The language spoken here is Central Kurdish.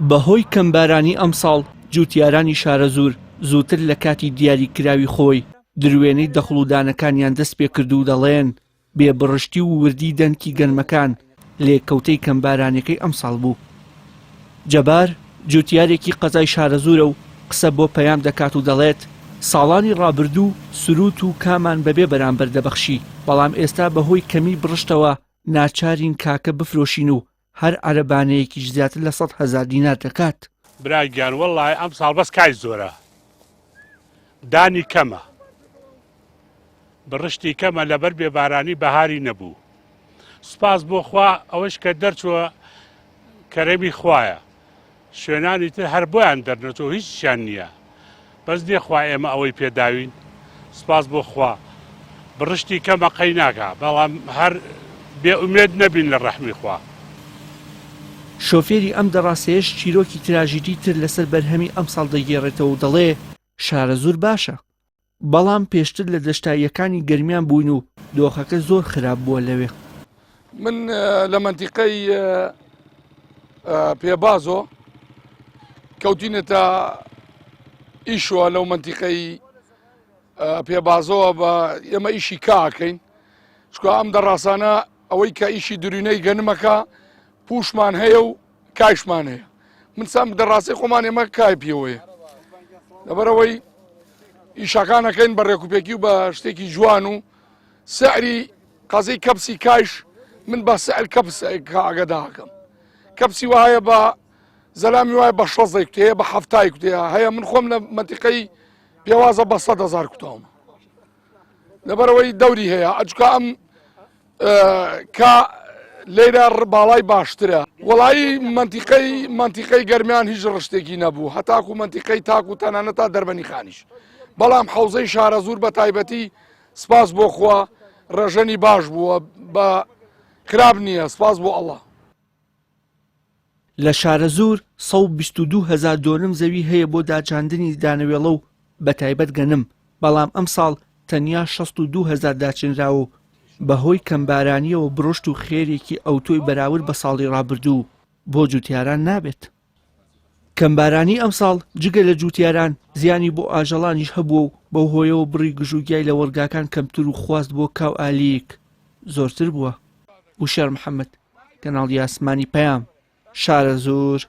بەهۆی کەمبارانی ئەمساڵ جوتیارانی شارەزوور زووتر لە کاتی دیاریکراوی خۆی دروێنەی دەخڵ و دانەکانیان دەستپێکرد و دەڵێن بێ بڕشتی و وردی دەنکی گەنمەکان لێکەوتەی کەمبارانیەکەی ئەمساڵ بوو. جەبار، جوتیارێکی قەزای شارەزوورە و قسە بۆ پەیام دەکات و دەڵێت، ساڵانی ڕابردوو سروت و کامان بەبێ بەرامبەر دەبەخشی، بەڵام ئێستا بەهۆی کەمی بڕشتەوە ناچارین کاکە بفرۆشین و هەر عەرەبانەیەکیش زیاتر لە 100 هەزار دینار دەکات. برا گیان وەڵای ئەمساڵ بەس کای زۆرە دانی کەمە بڕشتی کەمە لەبەر بێبارانی بەهاری نەبوو سوپاس بۆ خوا ئەوەش کە دەرچووە کەرەمی خوایە شوێنانی تر هەر بۆیان دەرنەچوو هیچیان نییە بەس نییە خوا ئێمە ئەوەی پێداوین سپاس بۆ خوا بڕشتی کەمە قەی ناکا بەڵام هەر بێ ئومێد نەبین لە ڕەحمی خوا. شۆفێری ئەم دەڕاسەیەش چیرۆکی تراژیدی تر لەسەر بەرهەمی ئەمساڵ دەگێڕێتەوە و دەڵێ، شارەزوور باشە، بەڵام پێشتر لە دەشتاییەکانی گەرمیان بووین و دۆخەکە زۆر خراپ بووە لەوێ. من لە مەنتیقەی پێبازۆ کەوتینەتە ئیشوە لەو مەنتیقەی پێبازەوە بە ئێمە ئیشی کاکەین چکە ئەم دەڕاسانە ئەوەی کە ئیشی درینەی گەنمەکە پوشمان هەیە و کایشمان هەیە من سام دەڕاستی خۆمان ئێمە کای پێوەیە لەبەرەوەی ئیشەکانەکەین بە ڕێکوپێکی و بە شتێکی جوان و سعری قەزەی کەپسی کایش من بە سعر کەپس ئاگەداکەم کەپسی وایە بە زەلامی وایە بە شەزەی کوتەیە بە هەفتای کوتەیە هەیە من خۆم لە مەنتیقەی پێوازە بە سە هزار کوتاومە لەبەرەوەی دەوری هەیە ئەجکە ئەم کە لێرە باڵای باشترە وڵی منتیقەی منتیقەی گەرمیان هیچ ڕشتێکی نەبوو هەتاکو منتیقەی تاکو تەنانە تا دەربەنی خانیش بەڵام حوزەی شارەزوور بە تایبەتی سپاس بۆ خوا ڕێژەنی باش بووە بە خراپ نییە سپاس بۆ ئەڵە. لە شارەزوور 122 هەزار دۆنم زەوی هەیە بۆ داچاندنی دانەوێڵە و بەتایبەت گەنم، بەڵام ئەمساڵ تەنیا 62 هەزار داچێنراوە و بەهۆی کەمبارانییەوە بڕشت و خێرێکی ئەوتۆی بەراورد بە ساڵی ڕابردوو بۆ جوتیاران نابێت. کەمبارانی ئەمساڵ جگە لە جوتیاران زیانی بۆ ئاژەڵانیش هەبووە و بەو هۆیەوە بڕی گژوگیای لەوەڕگاکان کەمتر و خواست بۆ کا و ئالیک زۆرتر بووە. وشیار محەمەد، کەناڵی ئاسمانی پەیام، شارەزوور.